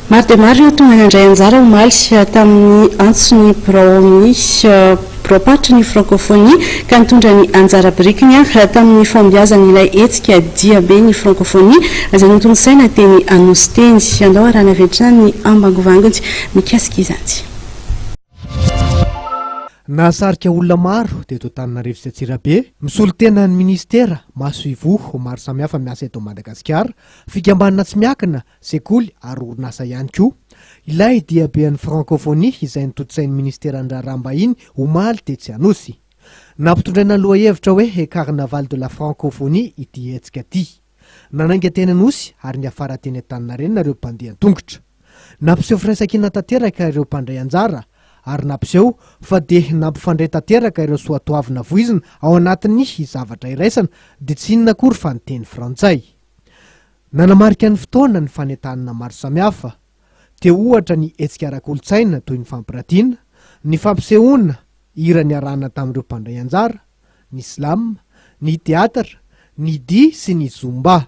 Maro dia maro ireo tonga nandray anjara omaly tamin'ny antson'ny biraon'ny biraom-paritry ny Frankôfônia ka nitondra ny anjara birikiny tamin'ny fahombiazan'ilay hetsika Diabe ny Frankôfônia izay notontosaina teny Anosy teny. Andao arahana avy hatrany ny ambangovangony mikasika izany. Nahasarika olona maro teto Antananarivo sy Antsirabe, misolo tena ny minisitera, masoivoho maro samihafa miasa eto Madagasikara, fikambanana tsy miankina, sekoly ary orinasa ihany koa. Ilay diaben'ny Frankôfônia izay notontosain'ny minisiteran'ny Raharaham-bahiny omaly tetsy Anosy. Nampitondraina ny lohahevitra hoe Carnaval de la Francophonie ity hetsika ity. Nanainga teny Anosy ary niafara teny Antaninarenina ireo mpandeha an-tongotra. Nampiseho firaisankina tanteraka ireo mpandray anjara ary nampiseho fa dia nampifandray tanteraka ireo soatoavina voizina ao anatin'ny zavatra iraisana dia tsy inona akory fa ny teny frantsay. Nanamarika ny fotoana ny fanentanana maro samihafa. Teo ohatra ny hetsika ara-kolontsaina toy ny fampiratiana, ny fampisehoana hira niarahana tamin'ireo mpandray anjara, ny slam, ny teatra, ny dihy sy ny zumba.